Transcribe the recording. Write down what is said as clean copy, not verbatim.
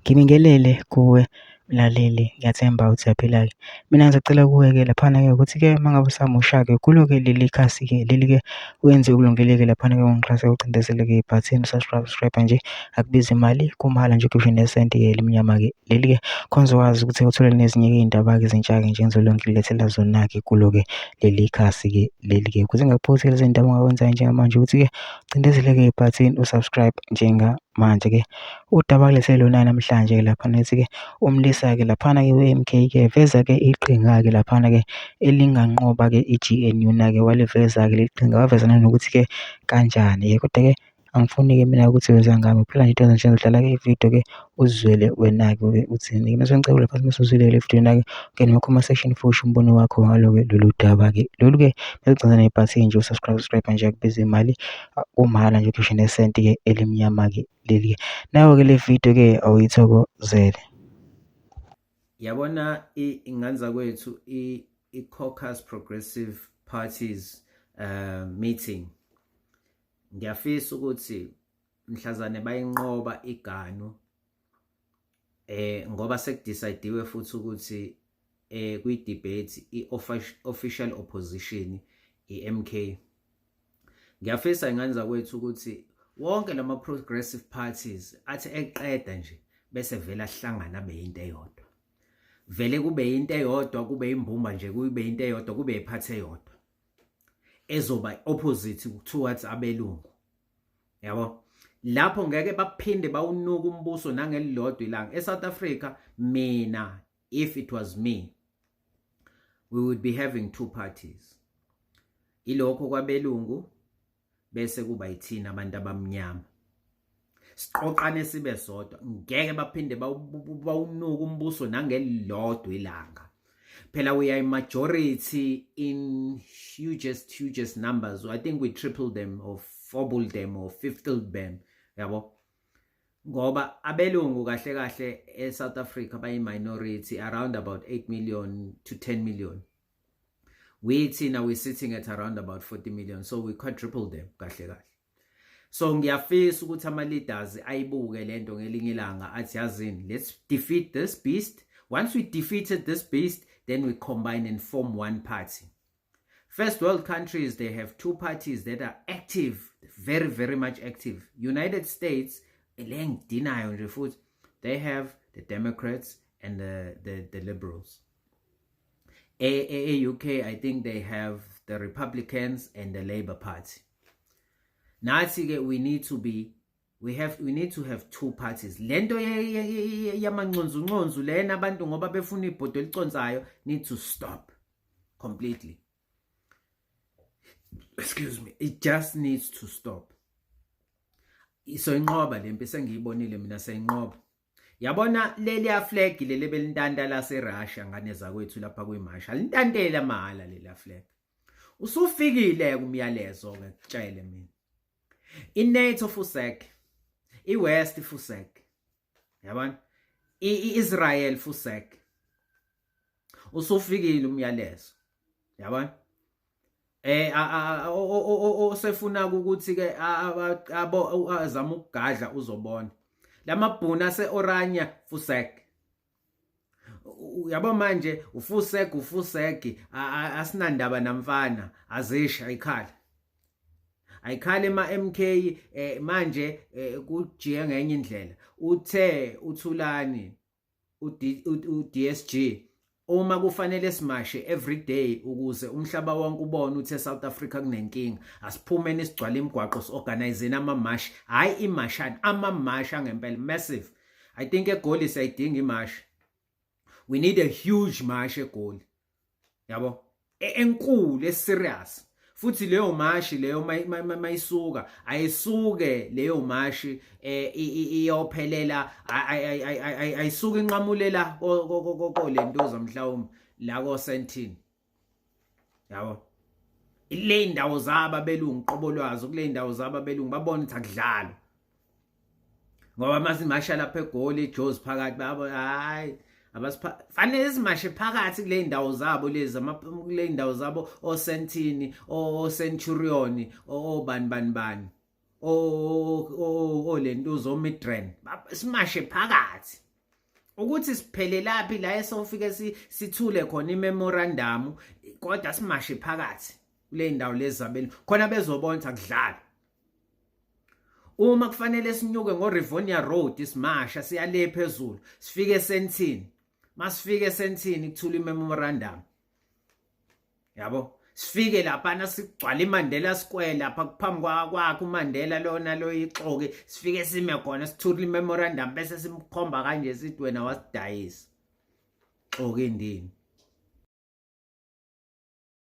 Ngibingelele kuwe mlaleli, ngiyathemba ukuthi uyaphila-ke. Mina ngisacela kuwe-ke laphana-ke ukuthi-ke uma ngabe usamusha-ke kulo-ke leli khasi-ke leli-ke wenze ukulungeleke laphana-ke ungixhase ucindezele-ke ibhathini subscribe, subscribe nje akubizi imali kumahhala nje ukhishwe nesenti-ke elimnyama-ke leli-ke khona uzokwazi ukuthi uthole nezinye-ke iy'ndaba-ke ezintsha-ke nje engizolokhu ngilethela zona-ke kulo-ke leli khasi-ke leli-ke. Ukuze ungaphuthi lezi ndaba ongakwenza njengamanje ukuthi-ke ucindezele-ke ibhathini u-subscribe njengamanje-ke. Udaba kulethele lona namhlanje-ke laphana ethi-ke umlisa-ke laphana-ke we-M_K-ke veza-ke iqhinga-ke laphana-ke elinganqoba-ke i-G_N_U na-ke waliveza-ke leli qhinga waveza nanokuthi-ke kanjani-ke kodwa-ke angifuni-ke mina ukuthi weza ngami kuphela nje into nje ngidlala-ke ividiyo-ke uzizwele wena-ke uthini. Mase ngicela lapha mase uzwile le video na-ke ungene kuma-comment section futhi usho umbono wakho ngalo-ke lolu daba-ke. Lolu-ke beligcina nebhathini nje u-subscribe subscribe nje akubiza imali kumahhala nje ukhishwe nesenti-ke elimnyama-ke leli-ke. Nayo-ke le video-ke awuyithokozele. Yabona ingane zakwethu i-Caucus Progressive Parties meeting. Ngiyafisa ukuthi mhlazane bayinqoba iganu ngoba sekudecidiwe futhi ukuthi kwi debate i official opposition iMK. Ngiyafisa ingane zakwethu ukuthi wonke lama progressive parties athi eqeda nje bese vela ahlangana abe into eyodwa. Vele kube into eyodwa, kube imbumba nje, kube into eyodwa, kube iphathi eyodwa ezoba opposite towards abelungu. Yabo, lapho ngeke baphinde bawunuka umbuso nangelilodwa ilanga eSouth Africa. Mina, if it was me, we would be having two parties, ilokho kwabelungu bese kuba yithina abantu abamnyama, siqoqane sibe sodwa. Ngeke baphinde bawunuka umbuso nangelilodwa ilanga. Phela we are a majority in hugest hugest numbers. I think we triple them or fourble them or fifth them, yabo, ngoba abelungu kahle kahle eSouth Africa bayi minority, around about 8 million to 10 million. We thina we sitting at around about 40 million, so we quadruple them kahle kahle. So ngiyafisa ukuthi ama leaders ayibuke lento ngelinye ilanga, athi, "Yazini, let's defeat this beast." Once we defeated this beast, then we combine and form one party. First world countries, they have two parties that are active, very very much active. United States le ngidinayo nje futhi, they have the Democrats and the liberals. E UK, I think they have the Republicans and the Labour Party. Nathi ke we need to be we have we need to have two parties. Lento yamanconzunconzu lena abantu ngoba befuna ibhodo eliconsayo need to stop completely. Excuse me, it just needs to stop. So inqoba lempi sengiyibonile mina, seyinqoba. Yabona leliya flag leli belintanta lase Russia, ngane zakwethu, lapha kwimasha lintantela mahala leliya flag. Usufikile kumyalezo ke, kutshele mina, iNATO fusek, iWest fusek, yabona, iIsrael fusek. Usufikile umyalezo, yabona, osefuna ukuthi ke abo azama ukugadla uzobona lamabhuna aseOrania fusek, yabo. Manje ufusek, ufusek, asinandaba namfana, azisha ikhala ayikhale ema MK. Manje kujiye ngenye indlela. Uthe uthulani u DSG uma kufanele simashe every day ukuze umhlaba wonke ubone ukuthi eSouth Africa kunenkinga, asiphumeni sigcwale imigwaqo, siorganize ama march. Hayi imashana, ama march angempela, massive. I think eGoli siyayidinga imarch. We need a huge march eGoli, yabo, enkulu, eserious futhi. Leyo mashi leyo mayisuka, ayisuke leyo mashi iyophelela, ayisuke inqamulela ko lentuza mhlawumbe la ko Sandton, yabo, ile indawo zabo abelungu qobo lwazo, kule indawo zabo abelungu, babona ukuthi akudlalwa, ngoba masimasha lapha eGoli, iJozi phakathi, babo hayi, abasipha. Fanele simashe phakathi kule indawo zabo lezi, kule indawo zabo, oSandton, oCenturion, obani bani bani, o lentuzo, oMidrand, simashe phakathi. Ukuthi siphelelaphi la esofike sithule khona imemorandum, kodwa simashe phakathi kule ndawo lezi zabelungu khona bezobona ukuthi akudlali. Uma kufanele sinyuke ngoRivonia Road, simasha siyale phezulu, sifike eSandton. Masifike eSandton, kuthula imemorandum, yabo. Sifike laphana, sigcwala iMandela Square lapha kuphambi kwakhe uMandela lona lo ixoki. Sifike sime khona, sithule imemorandum, bese simkhomba kanje, sithi, "Wena wasidayisa, xoki ndini."